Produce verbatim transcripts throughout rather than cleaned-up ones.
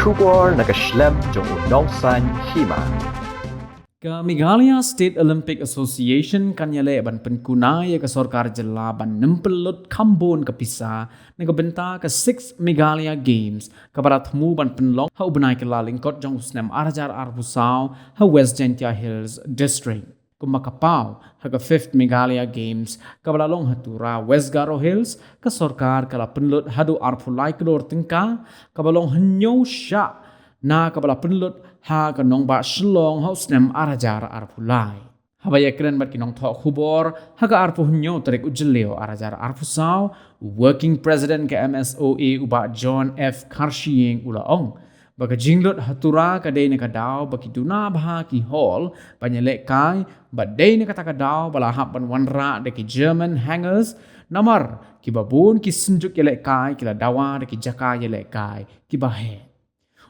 Khubor na ka shlem jong u Nongsaiñ Hima. Ka Meghalaya State Olympic Association kan ïaleh ban pynkuna ïa ka sorkar jylla ban nym pynlut kham bun ka pisa na ka bynta ka six Meghalaya Games kaba la thmu ban pynlong ha u bnai Kyllalyngkot jong u snem ar hajar arphew saw ha West Jaintia Hills District. Kumba ka paw ha ka fifth Meghalaya Games kaba la long ha Tura, West Garo Hills, ka sorkar ka la pynlut haduh arphew lai klur tyngka kaba long hynñiew shah na kaba la pynlut ha ka nongbah Shillong ha u snem ar hajar arphew lai. Haba ïakren bad ki nongthoh khubor ha ka arphew hynñiew tarik u Jylliew ar hajar arphew saw, u Working President ka M S O A u Bah John F Kharshiing u la ong ba ka jinglut ha Tura ka dei na ka daw ba ki duna bha ki hall ban ïalehkai, ba dei na kata ka daw ba la hap ban wanrah da ki German hangars, namar kiba bun ki synjuk ïalehkai ki la dawa da ki jaka ïalehkai kiba heh.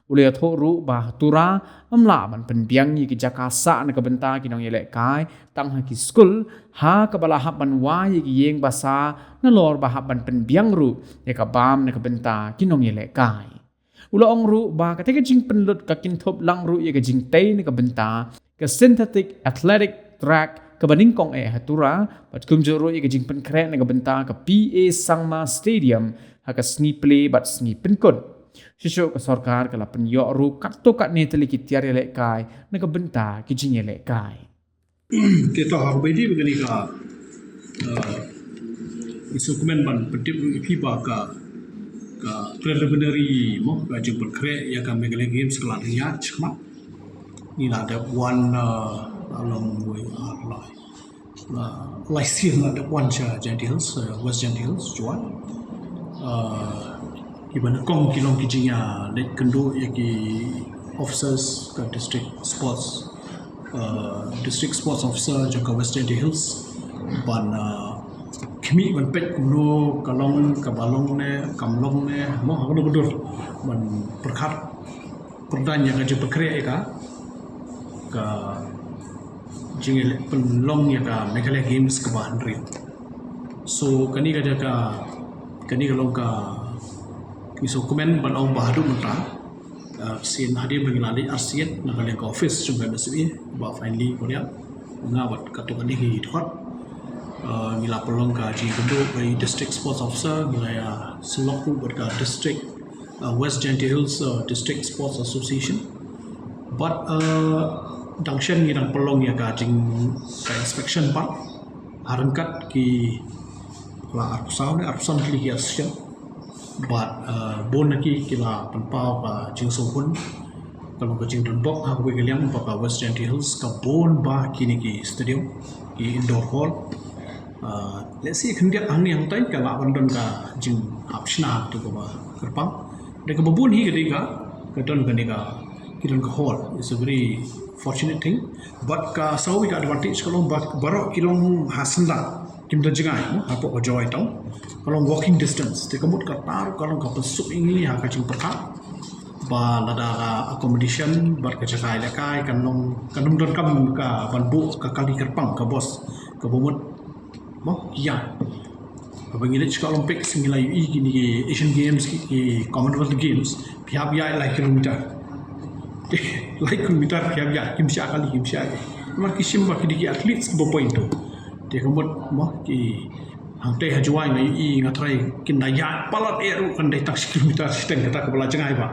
U la ïathuh ruh ba ha Tura ym lah ban pynbiang ïa ki jaka sah na ka bynta ki nongïalehkai tang ha ki skul, ha kaba la hap ban wai ïa ki ïing basa nalor ba hap ban pynbiang ruh ïa ka bam na ka bynta ki nongïalehkai. U la ong ruh ba kata ka jingpynlut ka kynthup lang ruh ïa ka jingtei na ka bynta ka synthetic athletic track kaba nyngkong eh ha Tura, bad kumjuh ruh ïa ka jingpynkhreh na ka bynta ka P A Sangma Stadium ha ka sngi plie bad sngi pynkut. Shisha ka sorkar ka la pynïoh ruh katto katne tylli ki tiar ïalehkai na ka bynta ki jingïalehkai. Te to ha kaba ïadei bad kane ka, eh, sngewkmen ban pyntip ïa phi ba ka, ka preliminary mo, ka jingpynkhreh ïa ka Meghalaya Games ka la dang ïaid shakhmat. Ngi la dep wan, eh, la long wei ar lai. La, lai sien la dep wan sha Jaintia Hills, eh, West Jaintia Hills, Jowai. Eh, kiba nyngkong ki long ki jingïaleit kynduh ïa ki officers ka district sports, eh, district sports officer jong ka West Jaintia Hills ban, eh, khmih ban peit kumno ka long, kaba long ne kam long ne mo, ha kano ka dur ban pyrkhat pyrdain ïa ka jingpynkhreh ïa ka, ka jingïaleh pynlong ïa ka Meghalaya Games kaba hynriew. So kane ka jaka, kane ka long ka, ngi sngewkmen ban ong ba haduh mynta, eh, sien hadien ba ngi la leit arsien na ka liang ka office jong ka M S O A, Bah Finely Koriang, nga bad katto katne ki dkhot, eh, ngi la pynlong ka jingïakynduh bad i District Sports Officer, ngi la ïasyllok ruh bad ka District, uh, West Jaintia Hills, uh, District Sports Association. Bad, uh, dang shen ngi dang pynlong ïa ka jing, ka inspection pat ha ryngkat ki la arphew saw ne arphew san tylli ki association. Bad, uh, bun na ki ki la pynpaw ka jingsngewhun, ka long ka jingdonbok ha kawei ka liang ba ka West Jaintia Hills ka bun ba kine ki stadium, ki indoor hall. Ah, lehse khyndiat hangne hangtai ka lah ban don ka jinghap shna tu kaba kyrpang. Dei kaba bun hi ka dei ka, ka don kane ka, ki don ka hall. It's a very fortunate thing. Bad ka sa kawei ka advantage ka long ba, baroh ki long ha syndah. Kim don jngai, no? Hapoh ka Jowai town. Ka long walking distance. Te ka mut kata ruh ka long ka pynsuk ïa ngi ha ka jingpyrkhat ba lada ka accommodation bad ka jaka ïalehkai kan long, kan ym donkam ka ban buh ka kali kyrpang ka bos kaba mut. Mo, ïa. Haba ngi leit sha ka Olympics ngi la ïohi kine ki Asian Games, ki, ki Commonwealth Games, phi hap ïaid lai kilometer. Lai kilometer phi hap ïaid, kim shah kali, kim shah ïaid. Namar ki shim ba ki dei ki athletes ba poi to. Te ka mut, mo, ki hangtai ha Jowai nga ïohi nga tharai kin da ïaid palat eh ruh kan dei tang shi kilometer shiteng kata kaba la jngai ba.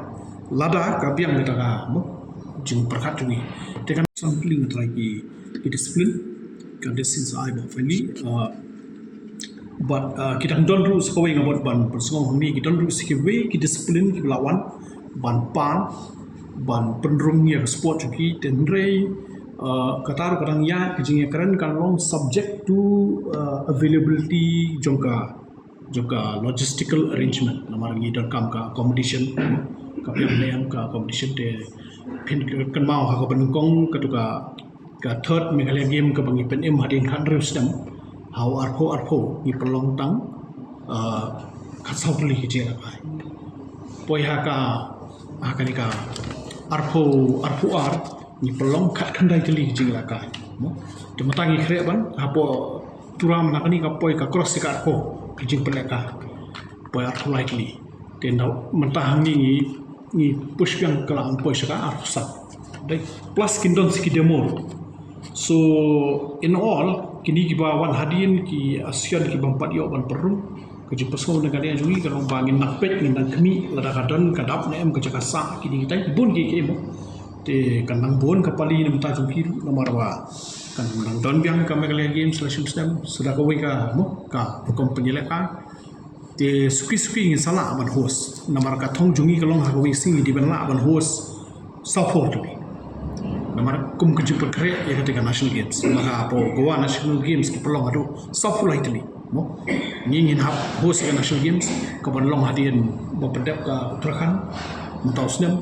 Lada ka biang kata ka, mo, jingpyrkhat jong ngi. Te kan san kylli nga tharai ki, ki discipline. Ka dei shisha ai ba Finely, uh, bad, uh, ki dang don ruh sa kawei nga bad ban pynsngew hangne ki don ruh sa kiwei ki discipline kiba la wan ban pan, ban pynrung ïa ka sport jong ki, te hynrei, uh, kata ruh ka dang ïaid ka jingïakren kan long subject to, uh, availability jong ka, jong ka logistical arrangement. Namar ngi donkam ka accommodation, ka biang ne em ka accommodation te phin kynmaw ha kaba nyngkong katu ka, ka third Meghalaya Game kaba ngi pynim hadien khathynriew snem, ha u arphew arphew ngi pynlong tang, uh, khatsaw tylli ki jingïalehkai. Poi ha ka, ha kane ka arphew, arphew ar ngi pynlong khatkhyndai tylli ki jingïalehkai. Mo? Te mynta ngi khreh ban hapoh Tura mynta kane ka poi ka cross ïa ka arphew ki jingpynlehkai. Poi arphew lai tylli. Te nda mynta hangne ngi ngi push biang ka la ong poi sha ka arphew san. Dei, plus kin don sa ki demo. So in all, kine kiba wan hadien ki association kiba pat ïoh ban pynrung. Ka jingpynsngew na ka liang jong ngi ka long ba ngin nang peit, ngin nang khmih lada ka don ka dap ne em ka jaka sah, kine kitai ki bun ki ki em. Te kan nang bun ka pali na mynta jong ki ruh, namar ba kan nang don biang ka Meghalaya Games la shim snem, sa da kawei ka, mo, ka rukom pynïalehkai. Te suki suki ngin sa lah ban host, namar ka thong jong ngi ka long ha kawei sngi ngi dei ban lah ban host sawphew tylli. Namar kum ka jingpynkhreh ïa kata ka National Games, namar hapoh Goa National Games ki pynlong haduh sawphew lai tylli, mo. Ngi ngin hap host ïa ka National Games kaban long hadien ba pyndep ka Uttarakhand mynta u snem.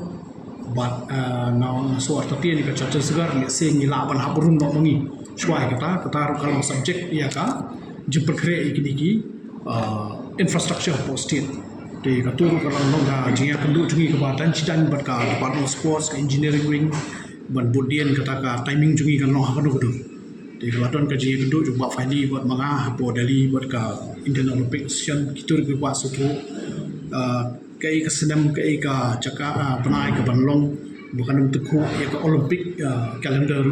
Bad, eh, nga, nga sngew artatien ïa ka Chhattisgarh, lehse ngi lah ban hap rung noh ma ngi shuwa ïa kata, kata ruh ka long subject ïa ka jingpynkhreh ïa kine ki, eh, infrastructure hapoh state. Te kato ruh ka long, long ka jingïakynduh jong ngi kaba dang sdang bad ka Department of Sports, ka Engineering Wing, ban bud dien kata ka timing jong ngi kan long ha kano ka dur. Te ka la don ka jingïakynduh jong Bah Faili bad ma nga hapoh Delhi bad ka Indian Olympic Association, kito ruh ki kwah sngewthuh, ah, kaei ka snem, kaei ka jaka, ah, bnai kaban long, ba kan ym tyngkhuh ïa ka Olympic, ah, calendar.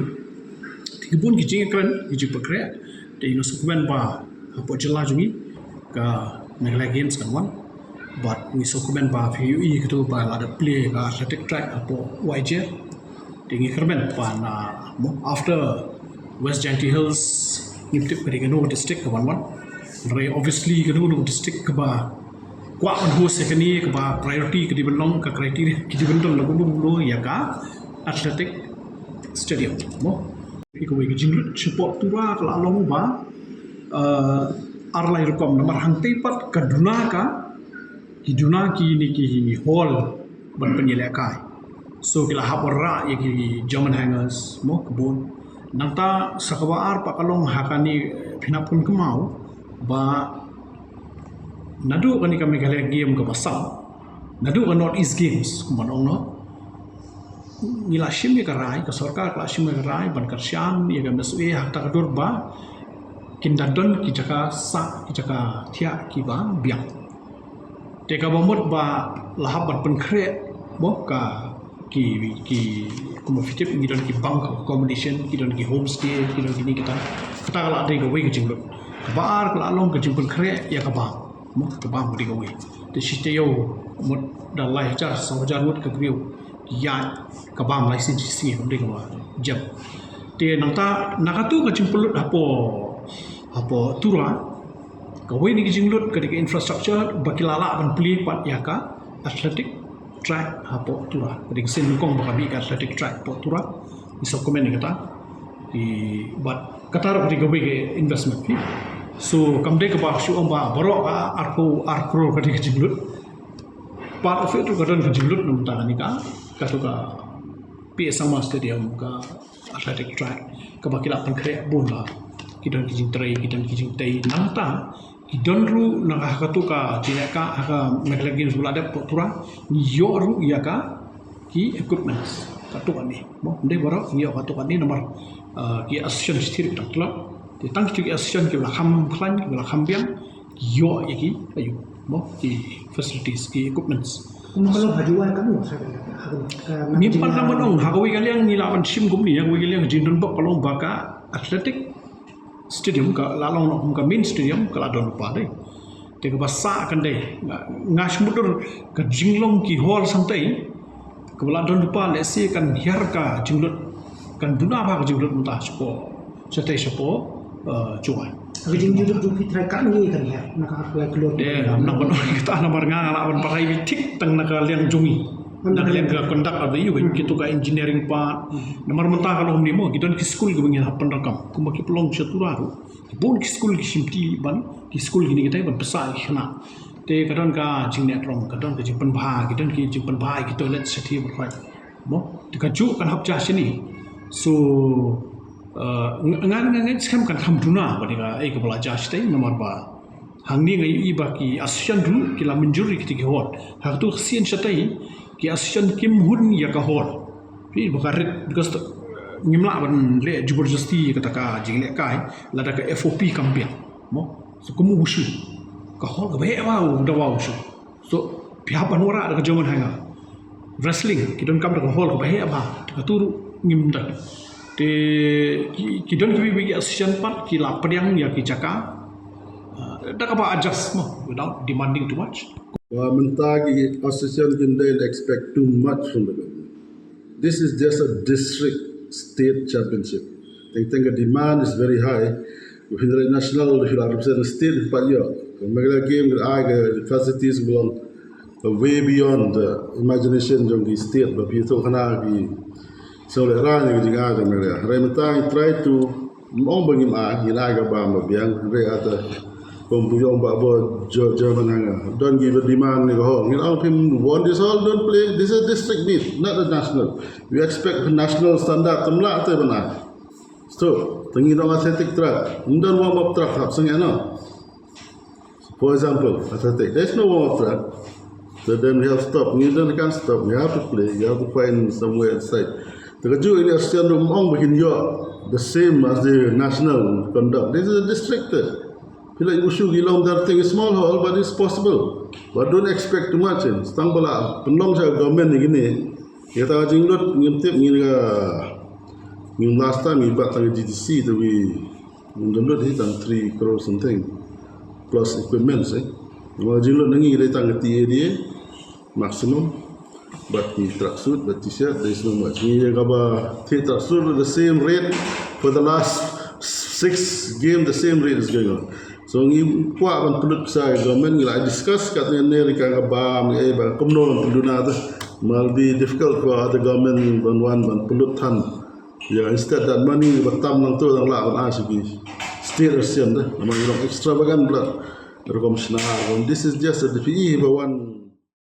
Te ki bun ki jingïakren, ki jingpynkhreh. Te ngi sngewkmen ba hapoh jylla jong ngi ka Meghalaya Games kan wan. Bad ngi sngewkmen ba phi ïohi kato ba la dep plie ka athletic track hapoh Y J. Te ngi kyrmen ba na, mo, after West Jaintia Hills ngim tip ka dei kano ka district kaban wan. Hynrei obviously kano kano ka district kaba kwah ban host ïa kane, kaba priority ka dei ban long, ka criteria ka dei ban long la kumno kumno ïa ka athletic stadium, mo. Ïa kawei ka jinglut shapoh Tura ka la long ba, eh, ar lai rukom, namar hangtei pat ka duna ka, ki duna kine ki hall ban pynïalehkai. So ki la hap wanrah ïa ki German hangars, mo, ka bun. Nangta sa kaba ar pat ka long ha kane, phin hap pun kynmaw ba naduh kane ka Meghalaya Games kaba saw, naduh ka North East Games kumba ong noh, ngi la shim ïa ka rai, ka sorkar ka la shim ïa ka rai ban kyrshan ïa ka M S O A ha kata ka dur ba kin da don ki jaka sah, ki jaka thiah kiba biang. Te kaba mut ba la hap ban pynkhreh, mo, ka, ki, ki, kumba phi tip ngi don ki bunk accommodation, ki don ki homestay, ki don kine kita. Kata ka la dei kawei ka jinglut. Kaba ar ka la long ka jingpynkhreh ïa ka bam, mo, ka bam ka dei kawei. Te shi taïew mut da lai hajar, saw hajar ngut ka briew ïaid ka bam lai sien shi sngi, kam dei kaba jem. Te nangta na kato ka jingpynlut hapoh, hapoh Tura, kawei na ki jinglut ka dei ka infrastructure ba ki la lah ban plie pat ïa ka athletic track hapoh Tura. Ka dei ka sien nyngkong ba ka mih ka athletic track hapoh Tura. Ngi sngewkmen ïa kata. Ki, bad kata ruh ka dei kawei ka investment. So kam dei kaba shu ong ba baroh ka arphew ar klur ka dei ka jinglut. Part of it ruh ka don ka jinglut na bynta kane ka, kato ka P A Sangma Stadium, ka athletic track, kaba ki la pynkhreh bun ba ki don ki jingtrei, ki don ki jingtei. Nangta ki don ruh na ka, ha kato ka jingïalehkai, ha ka Meghalaya Games ba la dep hapoh Tura, ngi ïoh ruh ïa ka, ki equipments. Kato kane, mo, ym dei baroh, ngi ïoh kato kane namar, ah, ki association shi thiah ki dang tlot. Te tang kito ki association kiba la kham khlaiñ, kiba la kham biang, ki ïoh ïa ki, aïu, mo, ki facilities, ki equipments. Kumno ka long ha Jowai, ka long ha, ha, ha, ngim pat lah ban ong, ha kawei ka liang ngi lah ban shim kumne, ha kawei ka liang ka jingdonbok ka long ba ka athletic stadium ka la long noh kum ka main stadium ka la don lypa, dei. Te kaba sah kan dei, nga, nga shu mutdur ka jinglong ki hall sangtei kaba la don lypa, lehse kan hiar ka jinglut, kan duna bha ka jinglut mynta shapoh, shatei shapoh, eh, Jowai. Ka jingjinglut jong phi trai katno ngi kan hiar na ka arphew lai klur? Te, nang ban ong kata namar nga nga lah ban batai beit thik tang na ka liang jong ngi. Na ka liang ka conduct of the event, kito ka engineering part. Hmm. Namar mynta ka long kumne mo, ki don ki skul kiba ngi hap pyndonkam. Kumba ki pynlong sha Tura ruh, bun ki skul ki shimti ban, ki skul kine kitai ban pynsah ïa ki khynnah. Te ka don ka jingnetrong, ka don ka jingpynbha, ki don ki jingpynbha ïa ki toilet shatei bad khuid. Mo, te kajuh kan hap jia shane. So, eh, nga, nga, nga, nga skhem kan kham duna bad ïa kaei kaba la jia shatei, namar ba hangne nga ïohi ba ki association ruh ki la mynjur ïa kita ki hall. Ha kato ka sien shatei ki association kim hun ïa ka hall. Phi ba ka rit, because to, ngim lah ban leh jubor justi ïa kata ka jinglehkai lada ka F O P kam biang. Mo, so kum u shu ka hall kaba heh ba u dawa u shu. So phi hap ban wanrah da ka German hangar. wrestling ki donkam da ka hall kaba heh bha, katu ruh ngim don. Te ki, ki don kiwei kiwei ki association pat ki la pdiang ïa ki jaka, uh, da kaba adjust mo, without demanding too much. Ba mynta ki association kim dei expect too much from the government. This is just a district state championship. Teng teng ka demand is very high. Hynrei national, if you represent the state, pat ïoh. Meghalaya Game, ai ka facilities belong way beyond the imagination jong ki state, ba phi ïathuh khana ki sngewlehrain ki jingai jong Meghalaya. Hynrei mynta ngi try to, ym ong ba ngim ai, ngin ai ka bam ba biang, hynrei ata kum phi ong ba bo jo German hanga. Don ki ba demand ne ka hall. Ngin ong phim want this hall, don't play. This is district meet, not a national. We expect national standard tam lah te ban ai. So, te ngi don athletic track, ngi don warm up track hap sangeh no. For example, athletic, there's no warm up track. So then we have stop. Ngi don kan stop. We have to play. You have to find somewhere inside. Te kajuh ini association ruh ym ong ba kin ïoh the same as the national conduct. This is a district. Phi la ïoh shu ki long that thing is small hall, but it's possible. But don't expect too much. Eh. Tang ba la pynlong sha government ni kine. Ïa ta ka jinglut ngim tip ngi ka, ngim last time ngi bat tang G T C te wi ngim don lut hi tang three crore something plus equipments, eh. Ngi jinglut ngi dei tang T A D A maximum, but ngi tracksuit, but t-shirt, there is no much. Ngi ïa kaba thied tracksuit the same rate for the last six game, the same rate is going on. So ngi kwah ban pynlut sa government, ngi la discuss kat ne ne ri ka ba ngi eh ba kumno ban pynlut na te. Might be difficult for other government ban wan ban pynlut than. Yeah, instead that money ba tam nang tu nang la ban ai sha ki state association te. Namar ngi long extravagant blood. Rukom shna, rukom, this is just a D P E ba wan